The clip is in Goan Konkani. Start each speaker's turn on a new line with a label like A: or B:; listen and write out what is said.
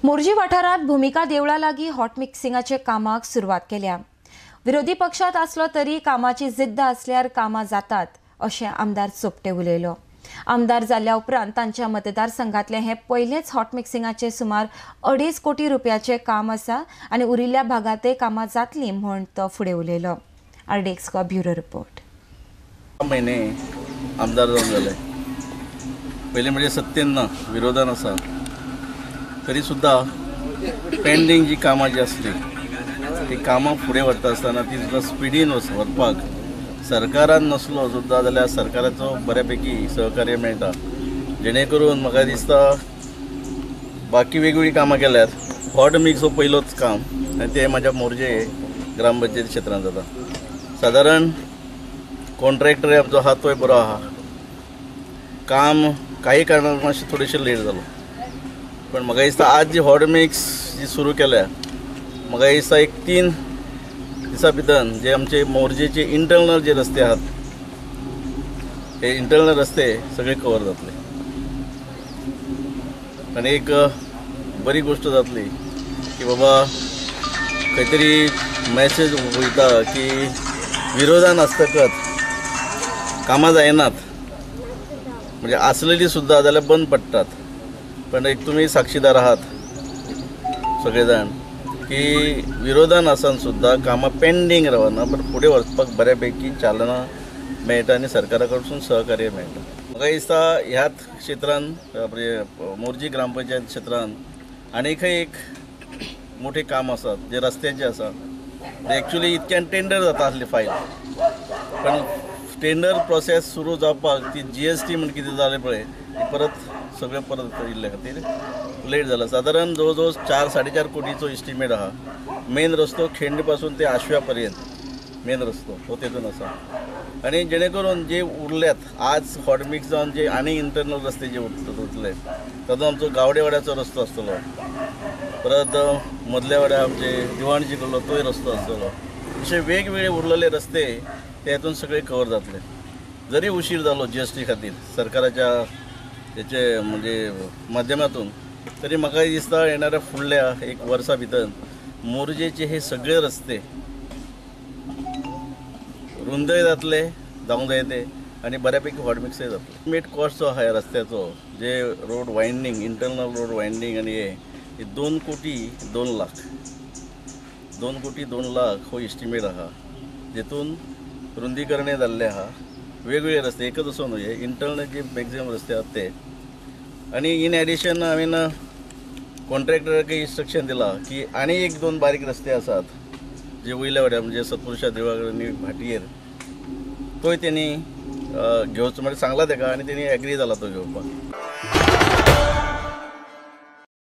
A: मोरजी वाठारांत भूमिका देवळा लागीं हॉट मिक्सिंगाचे कामाक सुरवात केल्या. विरोधी पक्षात आसलो तरी कामाची जिद्द आसल्यार कामां जातात अशें आमदार सोपटे उलयलो. आमदार जाल्ल्या उपरांत तांच्या मतदारसंघातलें हें पयलेंच हॉट मिक्सिंगाचें सुमार 2.5 कोटी रुपयाचें काम आसा आनी उरिल्ल्या भागांतय कामां जातलीं म्हूण तो फुडें उलयलो. RDX bureau report.
B: म्हयने आमदार जावन जाले, पयलीं म्हणजे सत्तेन ना, विरोधान आसा, तरी सुद्दां पेंडींग जी कामां जी आसली ती कामां फुडें व्हरता आसतना ती सुद्दां स्पिडीन व्हरपाक सरकारान नसलो सुद्दां जाल्यार सरकाराचो बऱ्यापैकी सहकार्य मेळटा, जेणे करून म्हाका दिसता बाकी वेगवेगळीं कामां केल्यात. हॉट मिक्स हो पयलोच काम आनी तें म्हाज्या मोरजे ग्रामपंचायत क्षेत्रांत जाता. सादारण कॉन्ट्रॅक्टर आमचो आहा तोय बरो आहा, काम काही कारणान मातशें थोडेशें लेट जालो, पण म्हाका दिसता आज जी हॉट मिक्स जी सुरू केल्या म्हाका दिसता एक 3 दिसा भितर जे आमचे मोरजेचे इंटरनल जे रस्ते आहात हे इंटरनल रस्ते सगळे कवर जातले आनी एक बरी गोश्ट जातली की बाबा खंय तरी मॅसेज वयता की विरोधान आसतकच कामां जायनात, म्हणजे आसलेली सुद्दां जाल्यार बंद पडटात. पण एक तुमी साक्षीदार आहात सगळे जाण की विरोधान आसान सुद्दां कामां पेंडींग रावना, पण फुडें वचपाक बऱ्यापैकी चालना मेळटा आनी सरकारा कडसून सहकार्य मेळटा. म्हाका दिसता ह्याच क्षेत्रान मोरजी ग्रामपंचायत क्षेत्रान आनीकय एक मोठें काम आसा जे रस्त्याचें आसा. एक्चुली इतक्यान टेंडर जाता आसली फायल, पण टेंडर प्रोसेस सुरू जावपाक ती GST म्हण कितें जालें पळय ती परत सगळें परत येयल्ले खातीर लेट जाला. सादारण जवळ जवळ 4-4.5 कोटीचो इस्टिमेट आहा. मेन रस्तो खेंड पासून ते आशव्या पर्यंत मेन रस्तो हो तेतून आसा आनी जेणे करून जे उरल्यात आज हॉट मिक्स जावन जे आनी इंटरनल रस्ते जे उरतले तातूंत आमचो गावडेवाड्याचो रस्तो आसतलो, परत मदल्या वाड्या आमचे दिवाणजी कडलो तोय रस्तो आसतलो, अशे वेगवेगळे उरलेले रस्ते ते हेतून सगळे कवर जातले. जरी उशीर जालो GST खातीर सरकाराच्या हेचे म्हणजे माध्यमातून, तरी म्हाका दिसता येणाऱ्या फुडल्या एक वर्सा भितर मोरजेचे हे सगळे रस्ते रुंदय जातले जावंक जाय ते आनी बऱ्यापैकी हॉट मिक्सय जातले. एस्टिमेट कॉस्ट जो आहा ह्या रस्त्याचो जे road winding internal road winding आनी हे 2,02,00,000 2,02,00,000 हो एस्टिमेट आहा, जेतून रुंदीकरणय जाल्लें आहा, वेगवेगळे रस्ते एकच असो न्हय, इंटरनल जे मॅक्झिमम रस्ते आहात ते. आनी इन एडिशन हांवें कॉन्ट्रॅक्टराक इन्स्ट्रक्शन दिलां की आनी 1-2 बारीक रस्ते आसात जे वयल्या वाड्यार म्हणजे सत्पुरुषा देवळा कडेन भाटयेर तोय तेणी घेवचो म्हणजे सांगला तेका आनी तेणी एग्री जाला तो घेवपाक.